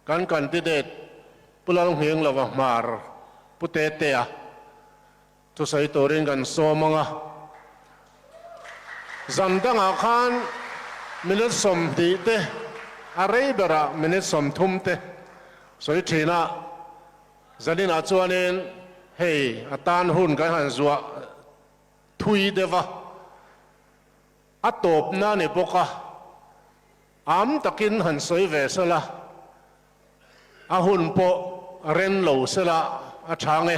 Kan candidate Pu Lalnghinglova Hmar Pu Tetea thusawi turin kan sawm ang a. Zan dangah khan minute 20 te, a rei berah minute 30 te sawi thin a. Zaninah chuanin hei a tan hun kan han zuah thui deuh a, a tawpna a ni bawk a, am takin han sawi ve sela, a hun pawh rem lo sela a tha nge.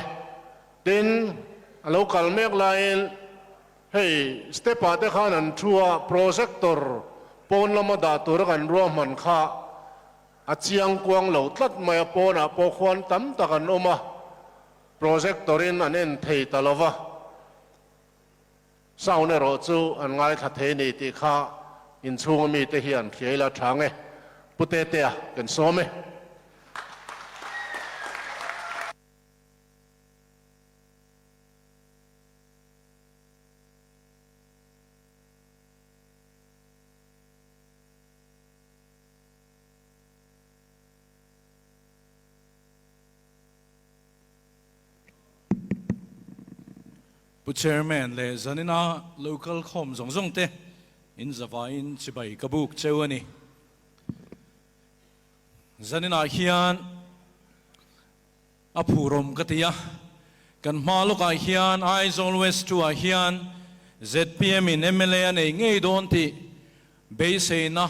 Tin, a lo kal mek laiin hei step ah te khan an thu a, projector pawn lama dah tura kan ruahman kha A chiang kuang lo tlat mai a, pawnah pawh khuan tam tak an awm a, projector in an en thei ta lo va, sound erawh chu an ngaithla thei ni tih kha inchhung ami te hian hria ila tha nge. Pu Tetea kan sawm e. Pu Chairman leh zanina local khawm zawng zawng te in zavaiin chibai ka buk cheu a ni. Zaninah hian a phurawm ka ti a, kan hma lawkah hian Aizawl West 2 ah hian zpm in mla a nei ngei dawn tih beiseina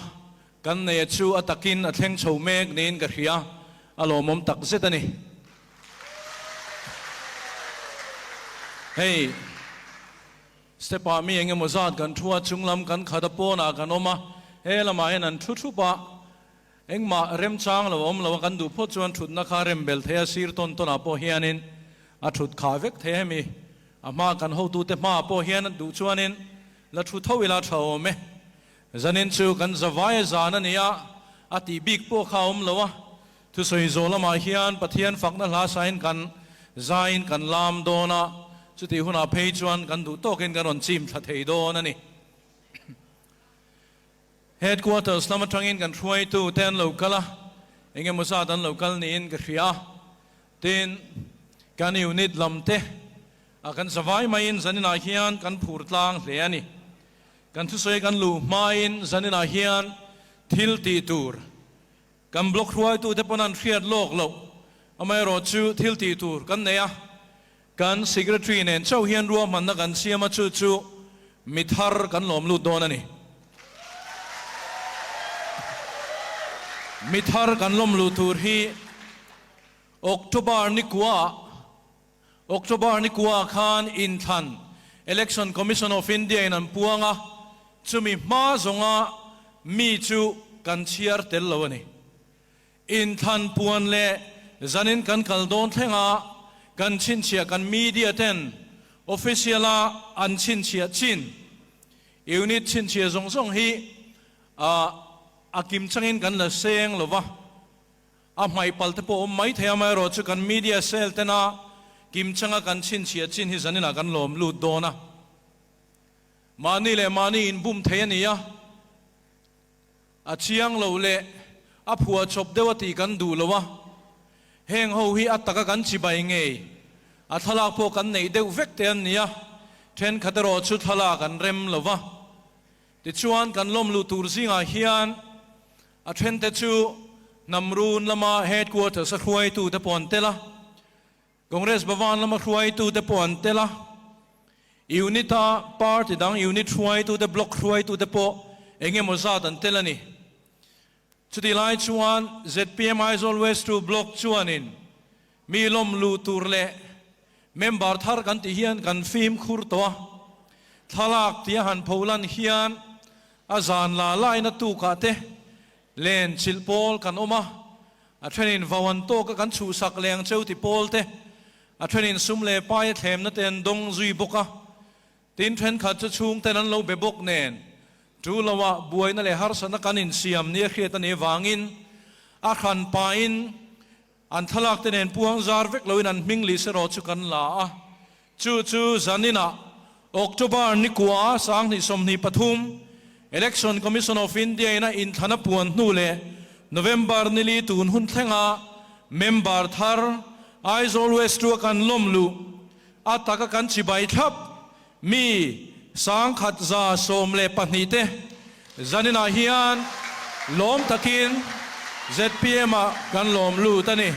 kan nei a chu a takin a thleng chho mek niin ka hria, a lawmawm tak zet a ni. Hei step ah mi engemaw zat kan thu a, chunglam kan khat a pawnah kan awm a, he lamah hian an thu thup a, Engmah remchang lo awm lo a kan duh phawt chuan thutna kha rem bel thei a, sir tawn tawn ah pawh hianin a thut khah vek thei a hemi a hma kan hotute hma ah pawh hian duh chuanin la thu tho ila tha awm e. Zanin chu kan zavai a zan a ni a, a tih bik pawh kha a awm lo a, thusawi zawh lamah hian Pathian fakna hla sain kan zaiin kan lam dawn a, chutih hunah phei chuan kan duh tawkin kan rawn chim thla thei dawn a ni. Headquarters lam atangin kan hruaitu te an lo kal a, eng emaw zat an lo kal niin ka hria a. Tin, kan unit lam te a kan zavai maiin zaninah hian kan phur tlang hle a ni. Kan thusawi kan luh hmain zaninah hian thil tih tur kan block hruaitu te pawn an hriat lawk loh, amaherawh chu thil tih tur kan nei a, kan secretary nen chauh hian ruahmanna kan siam a, chu chu mi thar kan lawm lut dawn a ni. Mi thar kan lawm luh tur hi October ni kuaah October ni kuaah khan inthlan Election Commission of India in an puang a, chumi hma zawnga mi chu kan chhiar tel lo a ni. Inthlan puan leh zanin kan kal dawn thlenga kan chhinchhiah kan media ten official a an chhinchhiah chin unit chhinchhiah zawng zawng hi a kim changin kan la seng lova, a hmaih pal te pawh awm mai thei amaherawh chu kan media cell tena kim changa kan chhinchhiah chin hi zaninah kan lawm lut dawn a, mahni leh mahni inbum thei a ni a. A chiang lo leh a phuah chawp deuh a tih kan duh lo a, heng ho hi a taka kan chibai ngei, a thlalak pawh kan neih deuh vek te an ni a, thenkhat erawh chu thlalak an rem lo va. Tichuan kan lawm luh tur zingah hian a thente chu Hnamrun lama headquarters a hruaitute pawh an tel a, Congress Bhavan lama hruaitute pawh an tel a, Unit-a party dang unit hruaitute, block hruaitute pawh eng emaw zat an tel a ni. Chutih lai chuan zpm Aizawl West 2 Block chuanin mi lawm luh tur leh member thar kan tih hian kan fimkhur tawh a, thlalak tia han pholan hian a zan la laina tukah te len chilh pawl kan awm a, A thenin vau an tawk a kan chhuhsak leh ang cheu ti pawl te, a thenin sum leh pai a thlemna te an dawng zui bawk a. Tin, thenkhat chu chhungten an lo be bawk nen, tu loah buaina leh harsatna kan insiam nia hriat a nih avangin a hran pahin an thlalak te nen puang zar vek loin an hming lih serawh chu kan la a. Chu chu zaninah October ni kua 2023 Election Commission of India in a inthlana puan hnu leh November nili tun hun thlenga member thar Aizawl West tua kan lawm luh a taka kan chibai thlap mi 1112 te zaninah hian lawm takin zpm ah kan lawm lut a ni.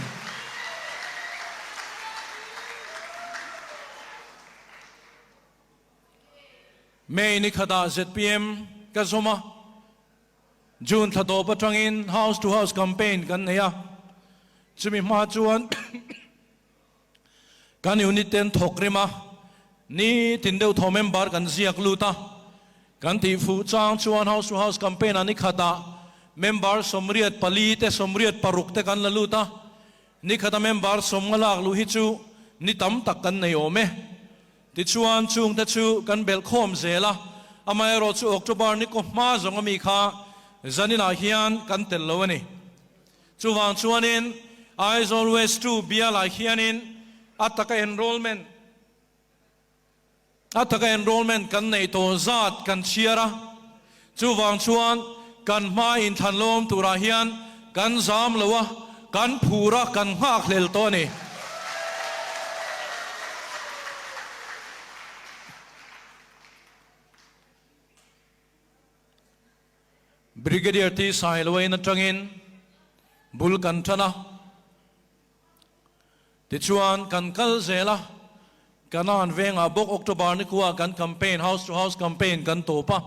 May ni khatah zpm ka zawm a, June thla tawp atangin house to house campaign kan nei a, chumi hma chuan kan unit ten thawk rim a, ni tin deuh thaw member kan ziak lut a, kan tih fuh chang chuan house to house campaign ah ni khatah member 84 te 86 te kan la lut a, ni khata member 50 lak luh hi chu ni tam tak kan nei awm e. Tichuan, chungte chu kan belh khawm zel a, amaherawh chu October ni kaw hma zawng ami kha zaninah hian kan tel lo a ni. Chuvang chuanin Aizawl West 2 bialah hianin a taka enrollment a taka enrollment kan neih tawh zat kan chhiar a, chuvang chuan kan hma inthlanlawm turah hian kan zam lo a, kan phur a, kan nghakhlel tawh a ni. Brigadier T Sailoain atangin bul kan tan a, tichuan kan kal zel a, Kanan vengah bawk October ni khuaah kan campaign, house to house campaign kan tawp a,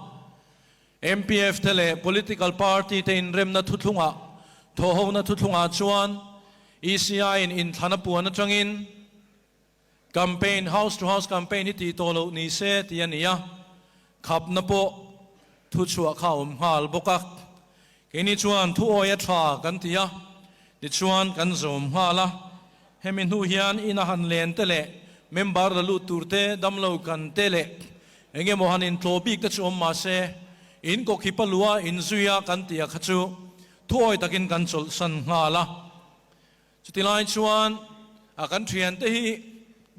MPF te leh political party te inremna thuthlungah, thawhhona thuthlungah chuan ECI in inthlan a puan atangin campaign, house to house campaign hi tih tawh loh ni se tih a ni a, khapna pawh thuchhuah kha a awm nghal bawk a. Keini chuan thu awi a tha kan ti a, tichuan kan zawm nghal a. Hemi hnu hian ina han len te leh member la lut tur te, damlo kan te leh eng emaw han intlawh bik te chu awm mah se, in kawkhip a luh a, inzui a kan tih a kha chu thu awi takin kan chawlhsan nghal a. Chuti lai chuan a kan thiante hi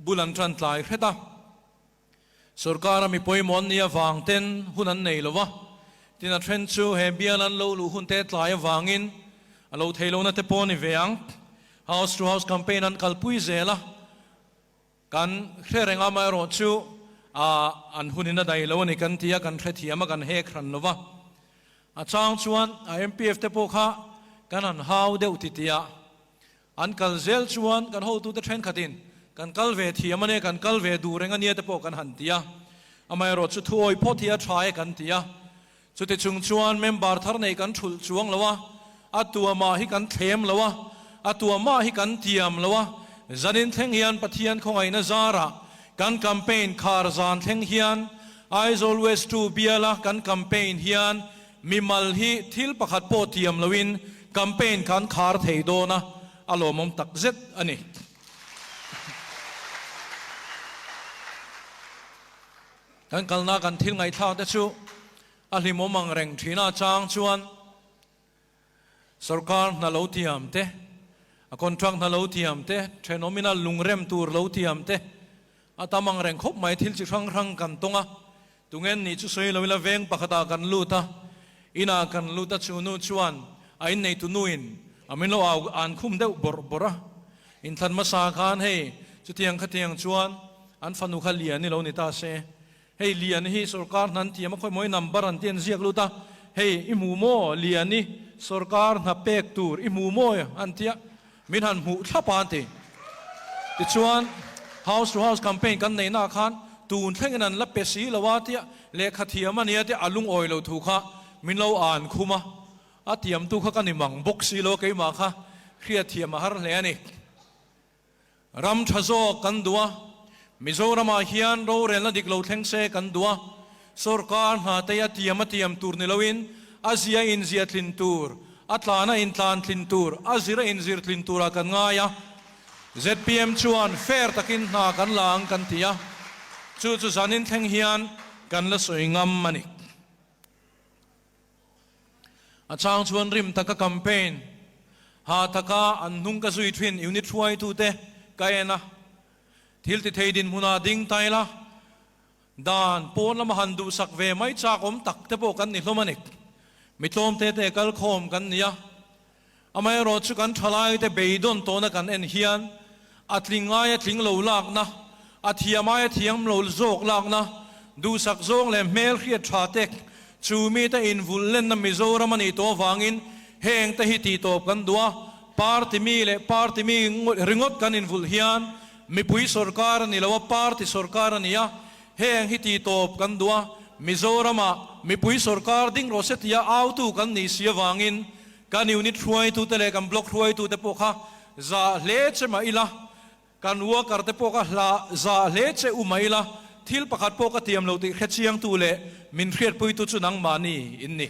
bul an tan tlai hret a. Sorkara mi pawimawh an nih avang ten hun an nei lo va, tin a then chu he bial an lo luh hun te tlai avangin a lo thei lohna te pawh a ni ve ang. House to house campaign an kalpui zel a, kan hre reng amaherawh chu an hunin a dai lo a ni kan ti a, kan hrethiam a, kan hek hran lo va. A chang chuan a MPF te pawh kha kan han hau deuh titih a, An kal zel chuan kan hotute thenkhatin kan kal ve thiam a nia, kan kal ve duh reng a nia te pawh kan han ti a. Amaherawh chu thu awi phawt hi a tha e kan ti a. Chuti chung chuan member thar nei kan thulh chuang lo a, a tuamah hi kan thlem lo a, a tuamah hi kan tiam lo a. Zanin thleng hian Pathian khawngaihna zarah kan campaign khar zan thleng hian Aizawl West 2 biala kan campaign hian Mimal hi thil pakhat pawh tiam loin campaign khan khar thei dawn a, a lawmawm tak zet a ni. Kan kalna kan thil ngaihthlak te chu a hlimawm ang reng thin a, chang chuan sorkar hna lo tiam te, a contract hna lo tiam te, thenawmina lungrem tur lo tiam te, a tam ang reng khawp mai thil chi hrang hrang kan tawng a. Tungen nih chu sawi lo ila veng pakhatah kan lut a, inah kan lut a chu nu chuan a inneitu nuin a min lo au an khum deuh bawrh bawrh a. Inthlan hmasa khan hei chutiang khatiang chuan an fanu kha Liani lo ni ta se, hei Liani hi sorkar hna an tiam a khawimawi number an ti an ziak lut a, hei i hmu maw Liani sorkar hna pek tur i hmu maw an tia min han hmuh thlap a an ti. Tichuan, house to house campaign kan neihna ah khan tun thlengin an la pe si lo a tia lehkha thiam a nia tia a lungawi lo thu kha min lo an khum a, a tiamtu kha ka ni mang bawk si lo a keimah kha hriatthiam a har hle a ni. Ram tha zawk kan duh a, Mizoramah hian rorelna dik lo thleng se kan duh a, sorkar hna te a tiam a tiam tur ni loin a zia inzia tlin tur, a tlan a intlan tlin tur, a zir a inzir tlin turah kan ngai a. Zpm chuan fair takin hna kan la ang kan ti a, chu chu zanin thleng hian kan la sawi ngam a ni. A chang chuan rim taka campaign ha taka an hnung ka zui thin unit hruaitute ka en a, thil ti thei dinhmunah ding ta ila, dan pawn lama han duhsak ve mai chak awm tak te pawh kan ni hlawm a ni. Mi tlawm te te kal khawm kan ni a. Amaherawhchu kan thalaite beidawn tawhna kan en hian a tling aia tling lo lakna, a thiam aia thiam lo zawk lakna, duhsak zawng leh hmel hriat tha te chu mite invulh lenna Mizoram a nih tawh avangin heng te hi tihtawp kan duh a, party mi leh party mi ringawt kan invulh hian mipui sorkar a ni lo a, party sorkar a ni a, heng hi tihtawp kan duh a, Mizoramah mipui sorkar ding rawh se tia autu kan nih si avangin Kan unit hruaitute leh kan block hruaitute pawh kha zah hle che mah ila, kan worker te pawh kha hla zah hle che u mah ila, thil pakhat pawh ka tiam lo tih hrechiangtu leh min hriatpuitu chu nangmahni in ni.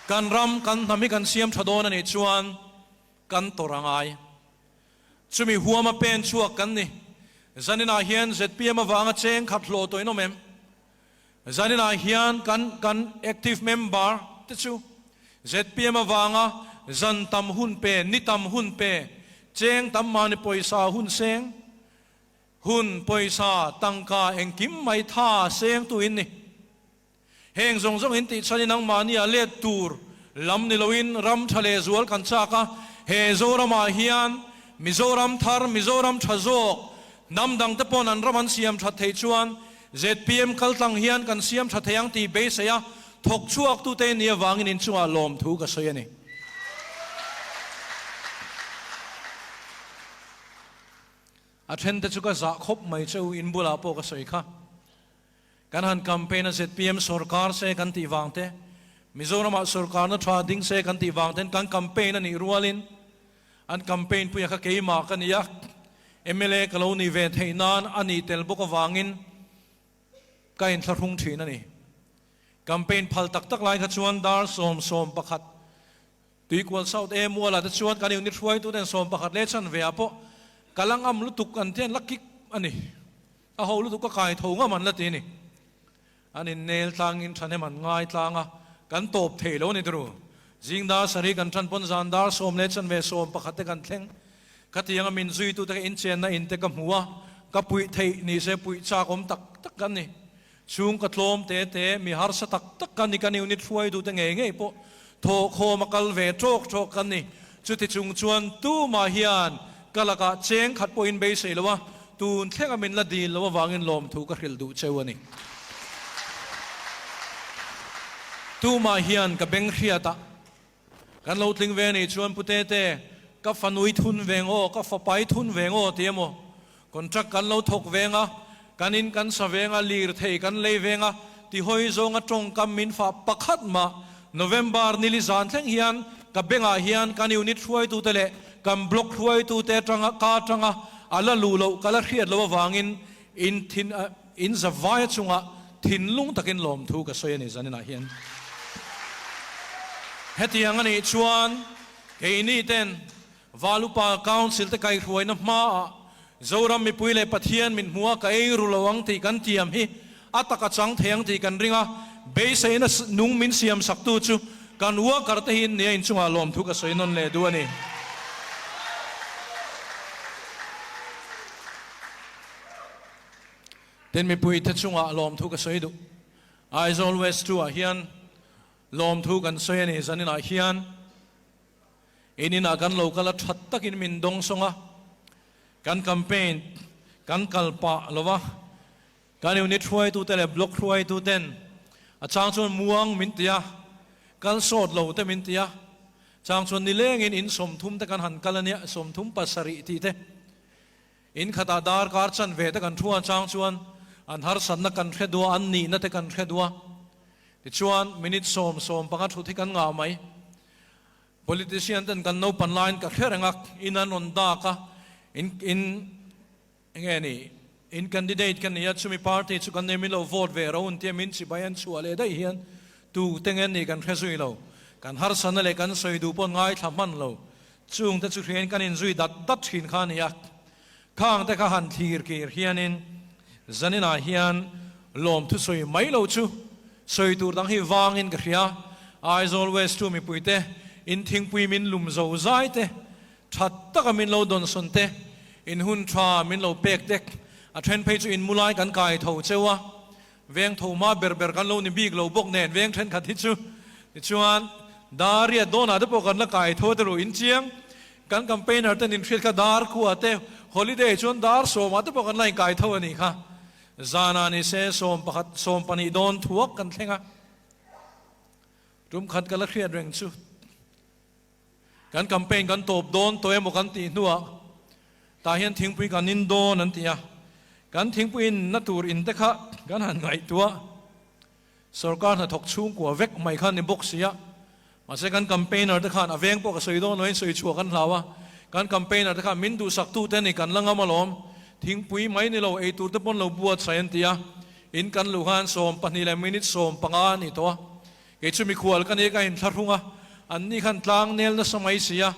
Kan ram, kan hnam hi kan siam tha dawn a nih chuan kan tawrh a ngai. Chumi huama pen chhuak kan ni. Zaninah hian zpm avanga cheng khat hlawh tawh in awm em? Zaninah hian kan kan active member te chu zpm avanga zan tam hun pe, ni tam hun pe, cheng tam mahni pawisa hun seng, hun pawisa tangka engkim mai tha seng tu in ni. Heng zawng zawng in tih chhan in angmahni a let tur lam ni loin ram tha leh zual kan chak a, he Zoramah hian Mizoram thar, Mizoram tha zawk, hnam dang te pawn an ram an siam that theih chuan zpm kaltlang hian kan siam tha thei ang tih beisei a, thawk chhuak tute nia vangin inchungah lawmthu ka sawi a ni. A then te chu ka zah khawp mai che u, in bulah pawh ka sawi kha. Kan han campaign a zpm sorkar se kan tih vang te, Mizoramah sorkarna tha ding se kan tih vang ten kan campaign a nih rualin an campaign puia kha keimah ka ni a, mla ka lo nih ve theih nan a nih tel bawk avangin ka inthlahrung thin a ni. Campaign phal tak tak lai kha chuan dar 11 Tuikual South A mualah te chuan kan unit hruaituten 11 leh chanve ah pawh ka la ngam lutuk an ti an la kik a ni. A ho lutuk ka kai tho ngam an la ti a ni. An innel tlangin thahnem an ngai tlang a, kan tawp thei lo a ni turu. Zing dar sarih kan tan pawn zan dar sawm leh chanve 11 te kan thleng. Khatianga min zuitute ka inchenna in te ka hmu a, ka puih theih ni se puih chak awm tak tak kan ni. Chhung ka tlawm te te, mi harsa tak tak kan ni, kan unit hruaitute ngei ngei pawh thawhkhawm a kal ve tawk tawk kan ni. Chuti chung chuan tumah hian ka lakah cheng khat pawhin beisei lo a, tun thlenga min la dil lo avangin lawmthu ka hrilh duh cheu a ni. Tumah hian ka beng hriat a, kan lo tling ve anih chuan Pu Tete, ka fanui thun ve ngaw, ka fapai thun ve ngaw ti emaw, contract kan lo thawk veng a, kan in kan sa veng a, lirthei kan lei veng a, ti hawi zawnga tawngkam min fah pakhat mah November nili zan thleng hian ka bengah hian kan unit hruaitute leh kan block hruaitute atanga ka atanga a la luh loh ka la hriat loh avangin in thin in zavaia chungah thinlung takin lawmthu ka sawi a ni zaninah hian. Hetiang a nih chuan keini ten Valupa Council te kaihruaina hmaah Zoram mipui leh Pathian min hmu a, ka ei ru lo ang tih kan tiam hi a taka chang thei ang tih kan ring a, beiseina nung min siam saktu chu kan worker te hi in nia inchungah lawmthu ka sawi nawn leh duh a ni. Tin mipui te chungah lawmthu ka sawi duh. Aizawl West 2 ah hian lawmthu kan sawi a ni zaninah hian. In inah kan lo kal a, that takin min dawng sawng a, kan campaign kan kal pah lo va, kan unit hruaitute leh block hruaituten a chang chuan muang min ti a, kal sawt lo te min ti a, chang chuan nilengin in 30 te kan han kal a nia, 37 tih te, in khatah darkar chanve te kan thu a, chang chuan an harsatna kan hre duh a, an nihna te kan hre duh a, tichuan minute sawm 15 thut hi kan ngah mai. Politician ten kan naupan laiin ka hre reng a, in an rawn dak a, in in enge ni, in candidate ka ni a, chumi party chu kan nei min lo vote ve ro un tia min chibai an chhuah leh daih hian tu te nge ni kan hre zui lo, kan harsatna leh kan sawi duh pawh ngaithla hman lo, chung te chu hriain kan inzui dat dat thin kha a ni a, khang te kha han thlir kir hianin zaninah hian lawmthu sawi mai lo chu Sawi tur dang hi vangin ka hria. Aizawl West chu mipuite in thingpui min lum zo zai te, tha taka min lo dawnsawn te, in hun tha min lo pek te, a then phei chu in mu lai kan kai tho cheu a, veng tho hma ber ber kan lo ni bik lo bawk nen veng thenkhat hi chu. Tichuan, dar riat dawnah te pawh kan la kai tho te ruh in chiang. Kan campaigner ten inhriat kha dar khua te, holiday chuan dar sawmah te pawh kan la inkai tho a nih kha. Zanah ni se 11, 12 dawn thuak kan thleng a. Tum khat ka la hriat reng chu. Kan campaign kan tawp dawn tawh emaw kan tih hnuah tah hian thingpui kan in dawn an ti a. Kan thingpui in na tur in te kha kan han ngaihtuah. Sorkar hnathawk chhungkua vek mai kha ni bawk si a. Mahse kan campaigner te khan a veng pawh ka sawi dawn loin sawi chhuah kan hlau a. Kan campaigner te khan min duhsak tu te ni kan la ngam alawm. Thingpui mai ni lo ei tur te pawn lo buatsaih an ti a. In kan luh khan 12 leh minute 15 a ni tawh a. Kei chu mikhual ka ni ka inthlahrung a, anni khan tlang nel nasa mai si a,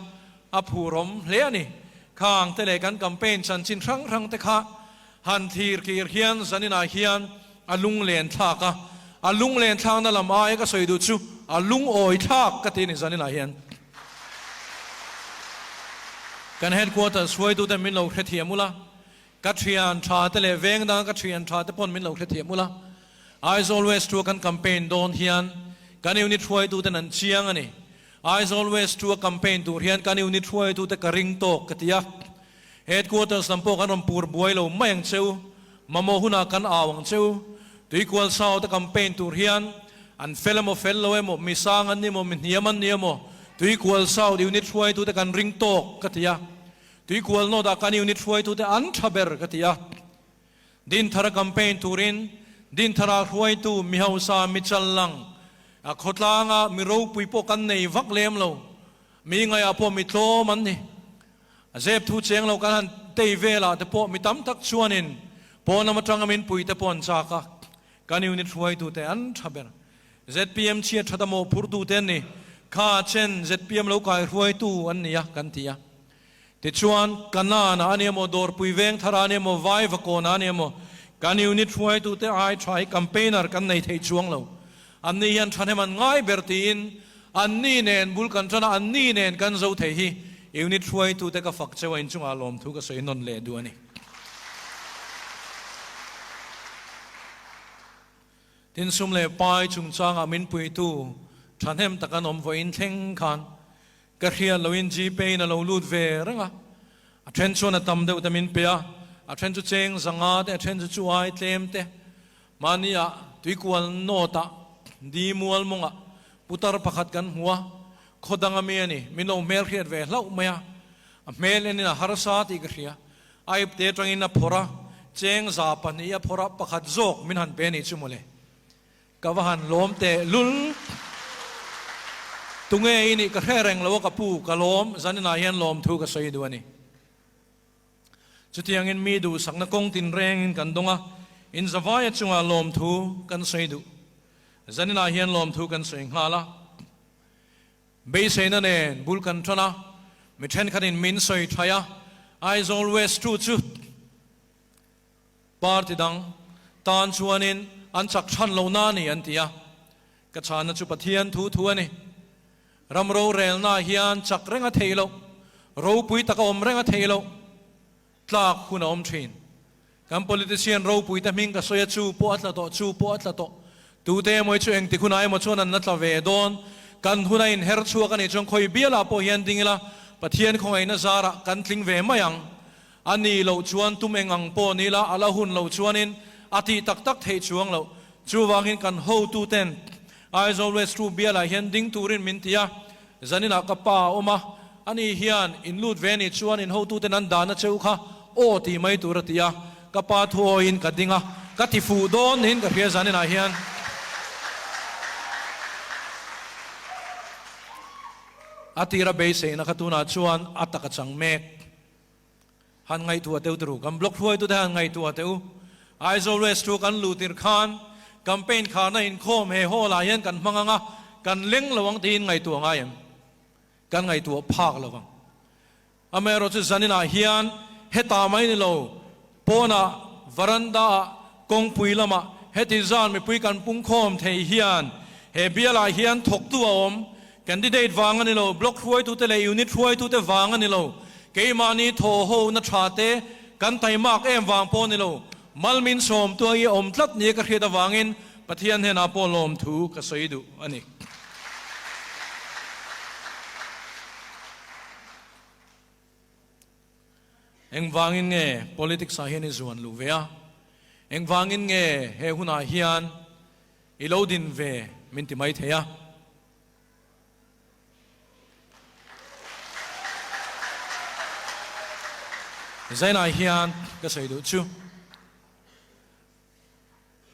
a phurawm hle a ni. Khang te leh kan campaign chanchin hrang hrang te kha han thlir kir hian zaninah hian a lunglen thlak a, a lunglen thlakna lam aia ka sawi duh chu a lungawi thlak ka ti a ni zaninah hian. Kan headquarters hruaituten min lo hrethiam ula, Ka thian tha te leh veng danga ka thian tha te pawn min lo hrethiam ula, Aizawl West chu a kan campaign dawn hian kan unit hruaitu ten an chiang a ni. Aizawl West chu a campaign tur hian kan unit hruaitu te ka ring tawk ka ti a. Headquarters lam pawh kan rawn pur buai lo mai ang cheu, mamawh hunah kan au ang cheu. Tuikual South a campaign tur hian an fel emaw fel lo emaw, mi sang an ni emaw, mi hniam an ni emaw, Tuikual South unit hruaitu te kan ring tawk ka ti a. Tuikual North-ah kan unit hruaitute an tha ber ka ti a. Dinthara campaign turin Dinthara hruaitu mi hausa mi challang a khawtlanga mi ropui pawh kan nei vak lem lo. Mi ngaihah pawh mi tlawm an ni. A zep thu cheng lo kan han tei velah te pawh mi tam tak chuanin pawn lam atanga min pui te pawh an chak a. Kan unit hruaitute an tha ber. Zpm chhiat that a mawhphurtute an ni. Kha chen zpm lo kai hruaitu an ni a kan ti a. Tichuan, Kanaan-ah a ni emaw, Dawrpui Vengthara a ni emaw, Vaivakawnah a ni emaw, kan unit hruaitute ai tha hi campaigner kan nei thei chuang lo. Anni hian thahnem an ngai ber tiin anni nen bul kan tan a, anni nen kan zo thei hi unit hruaitute ka fak cheu a, inchungah lawmthu ka sawi nawn leh duh a ni. Tin, sum leh pai chungchangah min puitu thahnem tak an awm vawiin thleng khan Ka hriat loin Gpay in a lo lut ve reng a, a then chuan a tam deuh te min pe a, a then chu cheng zanga te, a then chu chu ai tlem te. Mahni ah tuikual nawt ah di mual mawng ah putar pakhat kan hmu a, khaw dang a mi a ni, min lo hmel hriat ve hlauh mai a, a hmel en in a harsa tih ka hria, a ipte atangin a phawrh a, cheng za pahnih a phawrh a, pakhat zawk min han pe ni chu mawle. Ka va han lawm teh lul. Tunge i nih ka hre reng lo a ka pu, ka lawm, zaninah hian lawmthu ka sawi duh a ni. Chutiangin mi duhsakna kawng tinrengin kan dawng a, in zavaia chungah lawmthu kan sawi duh. Zaninah hian lawmthu kan sawi nghal a. Beiseina nen bul kan tan a, mi thenkhatin min sawi thaih a, Aizawl West tu chu Party dang tan chuanin an chak chhan lo na ni an ti a, ka chhanna chu Pathian thu thu a ni. Ram rorelna hian chak reng a theih loh, ropui taka awm reng a theih loh, tlak hun a awm thin. Kan politician ropui te hming ka sawi a, chu pawh a tla tawh, chu pawh a tla tawh. Tute emaw hi chu engtik hunah emaw chuan an la tla ve dawn. Kan huna inher chhuak a nih chuan khawi bialah pawh hian ding ila, Pathian khawngaihna zarah kan tling ve mai ang. A nih loh chuan tum eng ang pawh ni la, a la hun loh chuanin a tih tak tak theih chuang loh. Chuvangin kan hotuten Aizawl West Ru bialah hian ding turin min ti a, zaninah ka pa a awm a, ani hian in lut ve nih chuan in hotuten an dahna cheu kha aw tih mai tur a ti a, ka pa thu awiin ka ding a, ka ti fuh dawn niin ka hria zaninah hian. A tira beiseina kha tunah chuan a tak a chang mek. Han ngaihtuah teuh turu, kan block hruaitute han ngaihtuah teh u. Aizawl West chu kan luh tirh khan campaign kharna inkhawm he hall ah hian kan hmang ang a, kan leng lo ang tiin ngaihtuah ngai em? Kan ngaihtuah phak lo vang. Amaherawhchu chu zaninah hian hetah mai ni lo, pawnah, varanda ah, kawngpui lamah heti zan mipui kan pungkhawm thei hian he bialah hian thawktu a awm. Candidate vang a ni lo, block hruaitute leh unit hruaitute vang a ni lo, keimahni thaw ho na tha te kan taimak em vang pawh a ni lo, malmin sawmtu hi a awm tlat nia ka hriat avangin Pathian hnenah pawh lawmthu ka sawi duh a ni. Engvangin nge politics ah hian i zuan luh ve a? Engvangin nge he hunah hian i lo din ve min ti mai thei a? Zainah hian ka sawi duh chu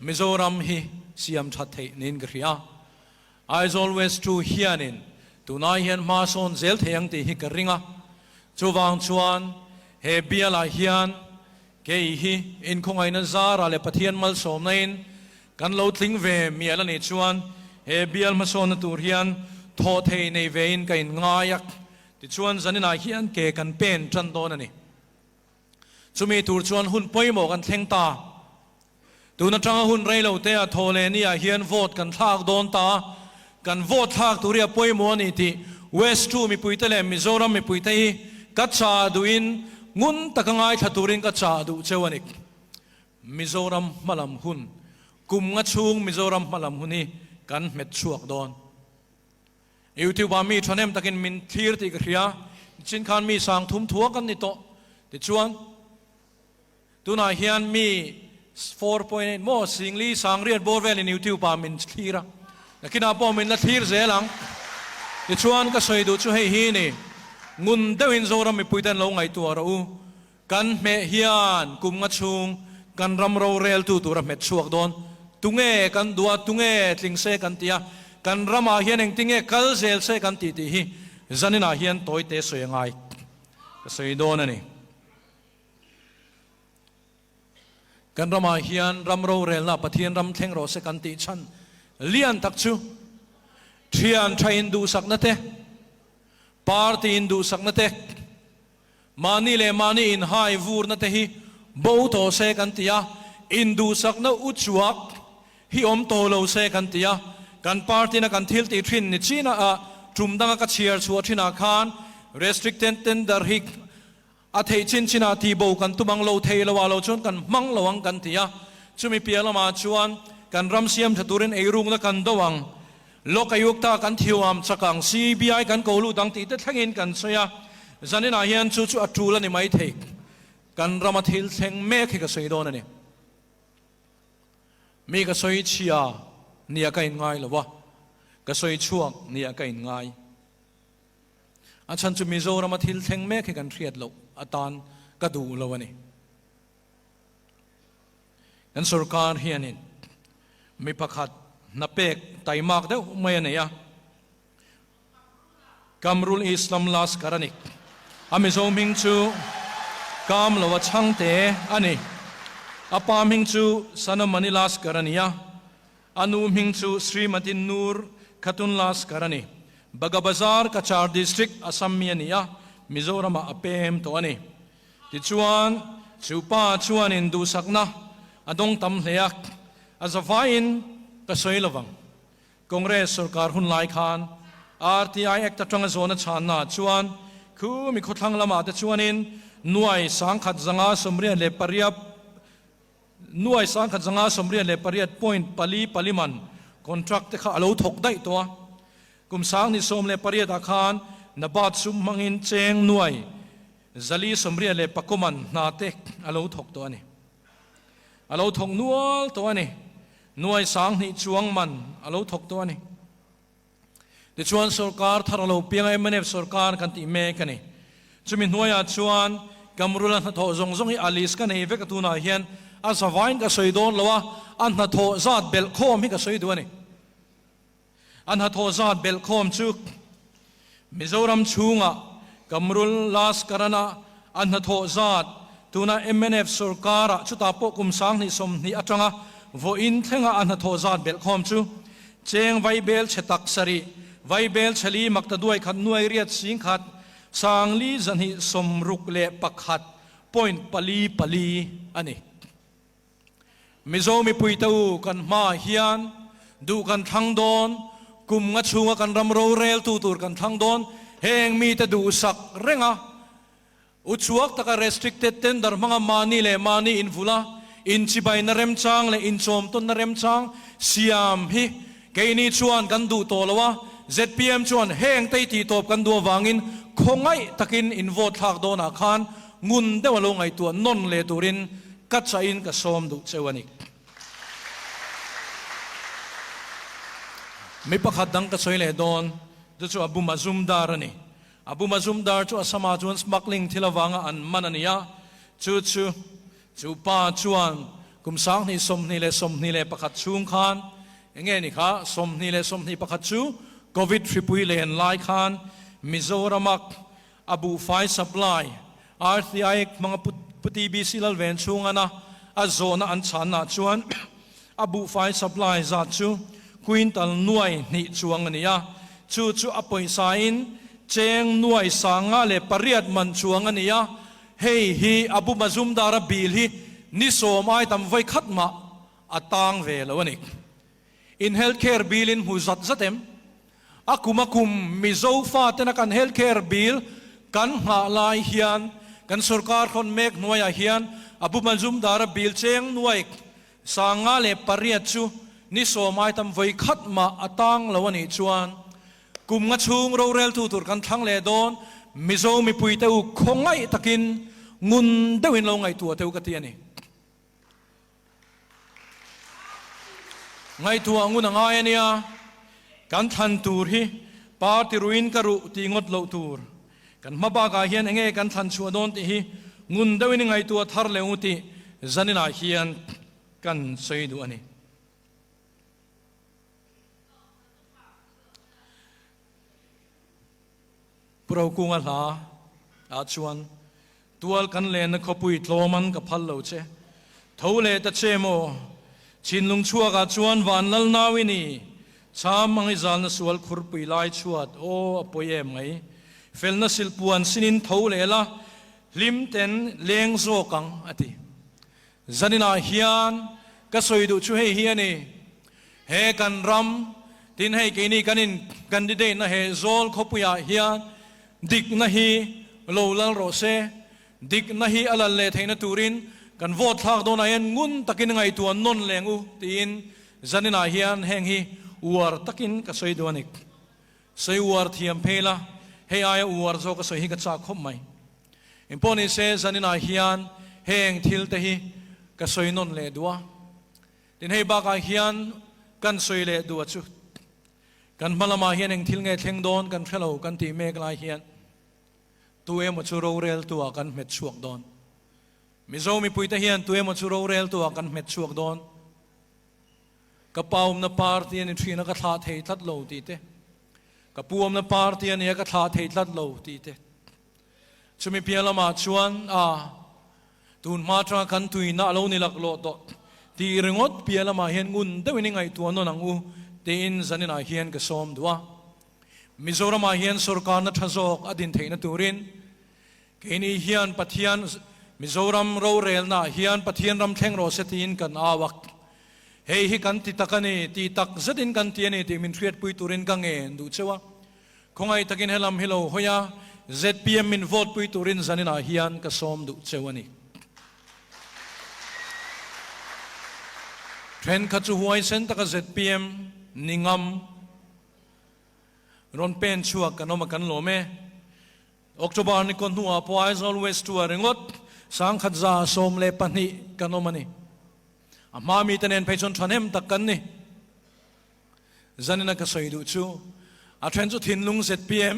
Mizoram hi siam that theih niin ka hria. Aizawl West 2 hianin tunai hian hma sawn zel thei ang tih hi ka ring a. Chuvang chuan he bialah hian Kei hi inkhawngaihna zara leh Pathian malsawmnain kan lo tling ve mial a nih chuan he bial hmasawnna tur hian thawh thei nei vein ka inngai a, tichuan zaninah hian ke kan pen tan dawn a ni. Chumi tur chuan hun pawimawh kan thleng ta. Tun atanga hun rei lo te ah thaw leh ni ah hian vote kan thlak dawn ta a, kan vote thlak tur hi a pawimawh a ni tih West 2 mipuite leh Mizoram mipuite hi ka chah duhin ngun taka ngaithla turin ka chah duh cheu a ni. Mizoram hmalam hun, kum nga chhung Mizoram hmalam hun hi kan hmet chhuak dawn. YouTube ah mi thahnem takin min thlir tih ka hria, nichin khan mi sang thum thua kan ni tawh tichuan, Tunah hian mi 4.8 maw Singli Sangriat bawr velin YouTube ah min thlir a, nakinah pawh min la thlir zel ang. Tichuan ka sawi duh chu hei hi ni, ngun deuhin Zoram mipuite an lo ngaihtuah rawh u, kan hmeh hian kum nga chhung kan ram roreltu tur a hmet chhuak dawn, tunge kan duh a, tunge tling se kan ti a, kan ramah hian engtinge kal zel se kan tih tih hi zaninah hian tawite sawi a ngai ka sawi dawn a ni. Kan ramah hian ram rorelna Pathian ram thleng rawh se kan tih chhan lian tak chu thian tha in duhsakna te, party in duhsakna te, mahni leh mahni in hai vurna te hi bo tawh se kan ti a, in duhsakna u chuak hi awm tawh lo se kan ti a, kan party na kan thil tih thin ni chin a tum danga ka chhiar chhuah thinah khan restricted tender hi A theih chin chinah tihbo kan tum ang lo thei lo ah lo chuan kan hmang lo ang kan ti a, chumi piah lamah chuan kan ram siam tha turin eirukna kan do ang, Lok Ayukta kan thiuam chak ang, CBI kan ko lut ang tih te thlengin kan sawi a, zaninah hian chu chu a tul a ni mai thei, kan rama thil thleng mek hi ka sawi dawn a ni. Mi ka sawi chhia nia ka inngai lo a, ka sawi chhuak nia ka inngai. A chhan chu Mizorama thil thleng mek hi kan hriat loh atan ka duh lo a ni. Kan sorkar hianin mi pakhat hna pek taimak deuh mai a nei a, Kamrul Islam Laskar a ni. A Mizo hming chu Kamloa Chhangte a ni. A pa hming chu Sanamani Laskar a ni a. A nu hming chu Srimati Nur Khatun Laskar a ni. Bagabazar, Cachar District, Assam mi a ni a, Mizoramah a pem tawh a ni. Tichuan, chu pa chuanin duhsakna a dawng tam hle a, a zavaiin ka sawi lo vang. Congress sorkar hun lai khan RTI Act atanga zawhna chhanna chuan khu mi khawthlang lamah te chuanin nuai 1538, Nuai 1598.44 man contract te kha a lo thawk daih tawh a. Kum 2018 ah khan Nabat sum hmangin cheng nuai 489 man hna te a lo thawk tawh a ni. A lo thawk nual tawh a ni. Nuai 2000 chuang man a lo thawk tawh a ni. Tichuan sorkar thar a lo piang a, mnf sorkar kan tih mek a ni. Chumi hnuaiah chuan Kamrula hnathawh zawng zawng hi a list ka nei vek a, tunah hian a zavain ka sawi dawn lo a, a hnathawh zat belh khawm hi ka sawi duh a ni. A hnathawh zat belh khawm chu Mizoram chhungah Kamrul Laskarana a hnathawh zat tuna mnf sorkarah chutah pawh kum 2020 atanga vawiin thlenga a hnathawh zat belh khawm chu Cheng vaibel chhe tak sarih, vaibel chhe li makta duai khat nuai riat sing khat, sangli zahnih 60.44 a ni. Mizo mipuite u kan hmaah hian duh kan thlang dawn, kum nga chhunga kan ram roreltu tur kan thlang dawn, heng mite duhsak renga Uchuak taka restricted tender hmanga mahni leh mahni invula inchibaina remchang leh inchawmtawnna remchang siam hi keini chuan kan duh tawh lo a, zpm chuan heng te i tihtawp kan duh avangin khawngaih takin in vote thlak dawnah khan. ngun deuh a lo ngaihtuah nawn leh turin ka chahin ka sawm duh cheu a ni. Mi pakhat dang ka sawi leh dawn, chu chu Abu Mazumdar a ni. Abu Mazumdar chu Assam-ah chuan smuggling thil avanga an man a ni a, chu chu chu pa chuan kum 2021 chhung khan eng nge ni kha 21 chu Covid hripui len lai khan Mizorama a buhfai supply RTI hmanga Pu TBC Lalven chhungana a zawhna an chhanna chuan a buhfai supply zat chu quintal nuai hnih chuang a ni a, chu chu a pawisain cheng nuai 508 man chuang a ni a, hei hi Abu Mazumdar-a bill hi ni sawm ai tam vawi khat mah a tang ve lo a ni. In health care bill in hmu zat zat em? A kum a kum Mizo fatena kan health care bill kan nghah lai hian kan sorkar thawn mek hnuaiah hian Abu Mazumdar-a bill cheng nuai 508 chu ni sawm ai tam vawi khat mah a tang lo a nih chuan kum nga chhung roreltu tur kan thlang leh dawn Mizo mipuite u khawngaih takin ngun deuhin lo ngaihtuah teu ka ti a ni. Ngaihtuah ngun a ngai a nia, kan thlan tur hi party ruin ka ruh tih ngawt loh tur. Kan hma bakah hian enge kan thlan chhuah dawn tih hi ngun deuhin i ngaihtuah thar leh u tih zaninah hian kan sawi duh a ni. Pu Rokunga hla ah chuan Tual kan lenna khawpui tlawm an ka phal lo che. Tho leh ta che maw? Chinlung chhuakah chuan van lal nau i ni. Cham ang i zalna sual khurpui lai chhuat aw a pawi em mai. Felna silpuan sinin tho leh la, hlim ten leng zawk ang a ti. Zaninah hian ka sawi duh chu hei hi a ni. He kan ram, tin hei keini kan in candidate na he zawl khawpuiah hian dikna hi lo lal rawh se, dikna hi a lal leh theihna turin kan vote thlak dawnah hian ngun takin ngaihtuah nawn leng u tiin zaninah hian heng hi uar takin ka sawi duh a ni. Sawi uar thiam phei la, hei aia uar zawk a sawi hi ka chak khawp mai. Engpawh ni se zaninah hian heng thil te hi ka sawi nawn leh duh a. Tin hei bakah hian kan sawi leh duh a chu kan hma lamah hian eng thil nge thleng dawn kan hre lo kan tih mek lai hian tu emaw chu rorel tu ah kan hmet chhuak dawn. Mizo mipuite hian tu emaw chu rorel tu ah kan hmet chhuak dawn. Ka pa awmna party a ni thin a ka thlah thei tlat lo tih te, ka pu awmna party a nia ka thlah thei tlat lo tih te. Chumi piah lamah chuan a Tun hma atanga kan tuina a lo ni laklawh tawh tih ringawt piah lamah hian ngun deuhin i ngaihtuah nawn ang u tiin zaninah hian ka sawm duh a. Mizoramah hian sorkarna tha zawk a din theihna turin keini hian Pathian Mizoram rorelnaah hian Pathian ram thleng rawh se tiin kan au a. Hei hi kan ti tak a ni, tih tak zetin kan ti a ni tih min hriatpui turin ka ngen duh cheu a. Khawngaih takin helam hi lo hawi a, zpm min vote pui turin zaninah hian ka sawm duh cheu a ni. Thenkhat chu huaisen taka zpm ni ngam rawn pen chhuak kan awm a kan lawm e. October ni kaw hnuah pawh Aizawl West 2 ah ringawt 1112 kan awm a ni. A hma mite nen phei chuan thahnem tak kan ni. Zanina ka sawi duh chu a then chu thinlung zpm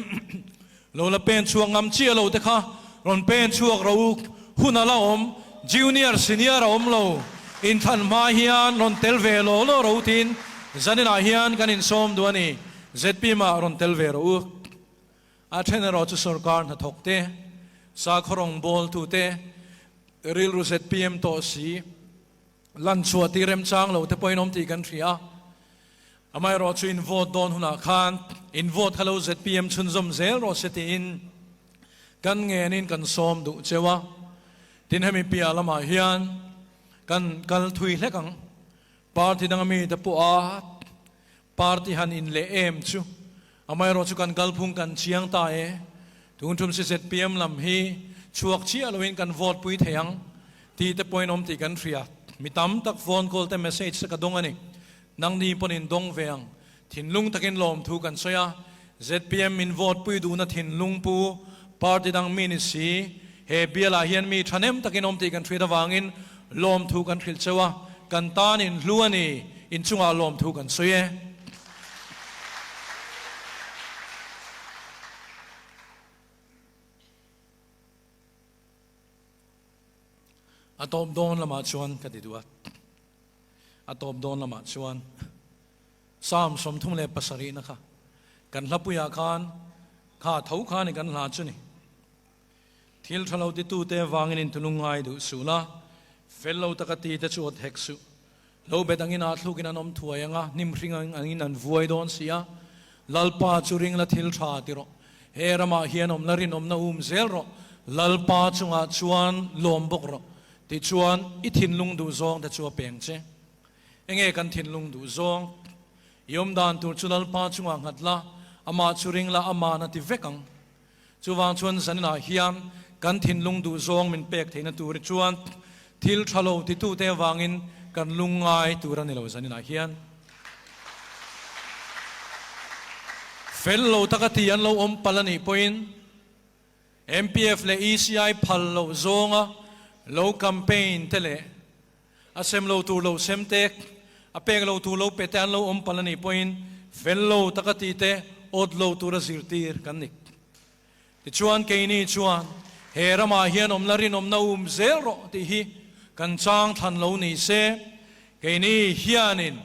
lo la pen chhuak ngam chiah lo te kha rawn pen chhuak ro u hun a la awm junior senior a awm lo inthlan hma hian rawn tel ve law law ro tiin zaninah hian kan insawm duh a ni zpm ah rawn tel ve ro u a then erawh chu sorkar hnathawk te sakhaw rawngbawl tu te rilru zpm tawh si Lan chhuah tih remchang lo te pawhin awm tih kan hria. Amaherawh chu in vote dawn hunah khan in vote kha lo zpm chhunzawm zel rawh se tiin kan ngenin kan sawm duh cheu a. Tin hemi piah lamah hian kan kal thui hlek ang. Party danga mite pawh a party han in leh em chu amaherawh chu kan kalphung kan chiang ta e. Tun tum si zpm lam hi chhuak chiah loin kan vote pui thei ang tih te pawhin awm tih kan hria. Mi tam tak phone call te message te ka dawng a ni. Nangni pawhin dawng ve ang. Thinlung takin lawmthu kan sawi a. Zpm min vote pui duhna thinlung pu party dang mi ni si. He bialah hian mi thahnem takin awm tih kan hriat avangin lawmthu kan hrilh cheu a, kan tan in hlu a ni, inchungah lawmthu kan sawi e. A tawp dawn lamah chuan ka ti duh a, a tawp dawn lamah chuan Psalm 37 na kha kan hlapuiah khan kha tho kha ni kan hla chu ni. Thil tha lo titute vangin intulung ngai duh suh la, fel lo taka tite chu awt hek suh. Lo bet angin ah thlukin an awm thuai ang a, hnim hring angin an vuai dawn si a. Lalpa chu ring la thil tha ti rawh. He ramah hian awm la rinawmna um zel rawh. Lalpa chungah chuan lawm bawk rawh. Tichuan, i thinlung duh zawng te chu a peng che. Enge kan thinlung duh zawng? I awm dan tur chu Lalpa chungah nghat la, amah chu ring la, ama'n a ti vek ang. Chuvang chuan zaninah hian kan thinlung duh zawng min pek theihna tur hi chuan thil tha lo titute avangin kan lungngai tur a ni lo zaninah hian. Fel lo taka ti an lo awm palh a nih pawhin MPF leh ECI phal loh zawnga lo campaign te leh A sem lo tur lo sem te, a pek lo tur lo pe te an lo awm palh a nih pawhin fel lo taka tih te awt lo tura zirtir kan ni. Tichuan keini chuan he ramah hian awmna rinawmna um zel rawh tih hi kan chang thlan lo ni se, keini hianin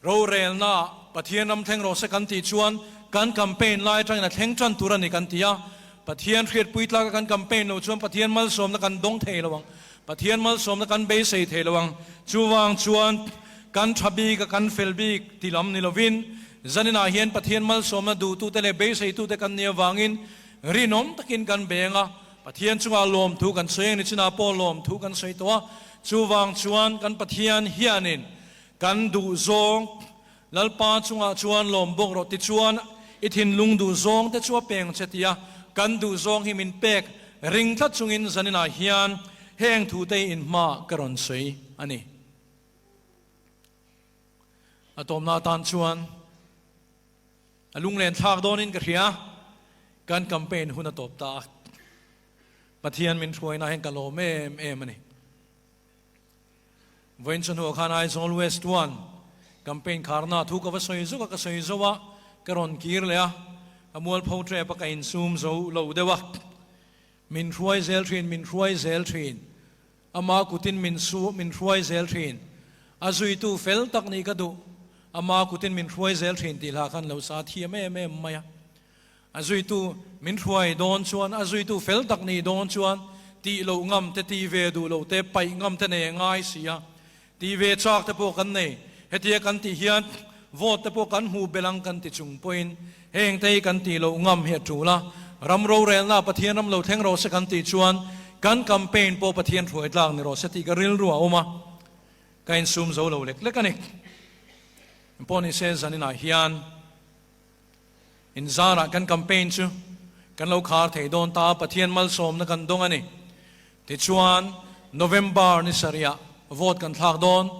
Rorelna, Pathian ram thleng rawh se kan tih chuan kan campaign lai atangin a thleng tan tur a ni kan ti a. Pathian hriatpui tlaka kan campaign loh chuan Pathian malsawmna kan dawng thei lo ang. Pathian malsawmna kan beisei thei lo ang. Chuvang chuan kan tha bik a, kan fel bik ti lam ni lovin zaninah hian Pathian malsawmna duhtute leh beiseitute kan nih avangin rinawm takin kan beng a. Pathian chungah lawmthu kan sawi ang ni chinah pawh lawmthu kan sawi tawh a. Chuvang chuan kan Pathian hianin Kan duh zawng Lalpa chungah chuan lawm bawk rawh tichuan i thinlung duh zawng te chu a peng che tia kan duh zawng hi min pek ring tlat chungin zaninah hian heng thu te hi inhma ka rawn sawi a ni. A tawmna atan chuan a lunglen thlak dawnin ka hria, kan campaign hun a tawp ta a, Pathian min hruaina hian ka lawm em em a ni. Vawiin chawhnuah khan Aizawl West One campaign kharna thu ka va sawi zuk a, ka sawi zo a, ka rawn kir leh a, ka mualpho tep a, ka insum zo lo deuh a. Min hruai zel thin, min hruai zel thin, ama kutin min su, min hruai zel thin, a zuitu fel tak nih ka duh, ama kutin min hruai zel thin tih hla khan lo sa thiam em em mai a. A zuitu min hruai dawn chuan, a zuitu fel tak nih dawn chuan tih loh ngam te, tih ve duh loh te, paih ngam te nei a ngai si a. Tih ve chak te pawh kan nei. Hetia kan tih hian vote te pawh kan hmuh belh ang kan ti chung pawhin heng te hi kan tih loh ngam hi a tul a. Ram rorelna Pathian ram lo thleng rawh se kan tih chuan kan campaign pawh Pathian hruai tlak ni rawh se tih ka rilru a awm a. Ka insum zo lo lek lek a ni. Engpawh nise zaninah hian. Inzarah kan campaign chu kan lo khar thei dawn ta, Pathian malsawmna kan dawng a ni. Tichuan, November ni sarihah vote kan thlak dawn.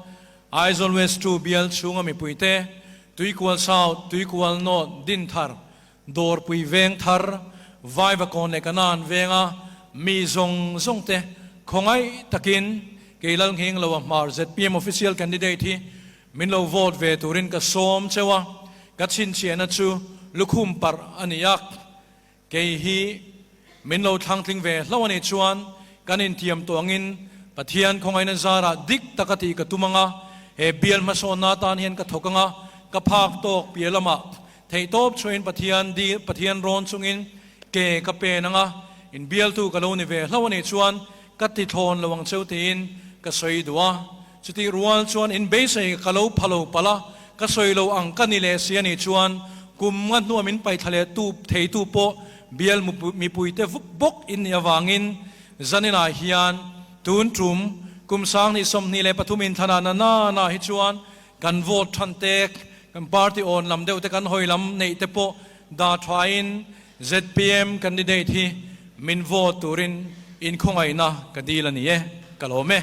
Aizawl West 2 bial chhunga mipuite, Tuikual South, Tuikual North, Dinthar, Dawrpui Veng Thar, Vaivakawn leh Kanan venga mi zawng zawng te khawngaih takin kei Lalnghing Loa Hmar zpm Official Candidate hi Min lo vote ve turin ka sawm cheu a, ka chhinchhiahna chu lukhum parh a ni a. Kei hi min lo thlangtling ve hlauh a nih chuan kan intiam tawh angin Pathian khawngaihna zarah dik taka tih ka tum ang a, he bial hmasawnna atan hian ka thawk ang a, ka phak tawk piah lamah theihtawp chhuahin Pathian dil Pathian rawn chungin ke ka pen ang a, inbialtu ka lo ni ve hlauh a nih chuan ka ti thlawn lo ang cheu tiin ka sawi duh a. Chutih rual chuan in beisei ka lo pha lo palh a, ka sawi lo ang ka ni leh si a nih chuan kum nga hnua min paihthla leh tu theitu pawh bial mipuite bawk in nih avangin zaninah hian tun tum kum 2023 inthlanah na na na hi chuan kan vote than te, kan party awn lam deuh te kan hawi lam neih te pawh dah thain zpm candidate hi min vote turin inkhawngaihna ka dil a ni e, ka lawm e.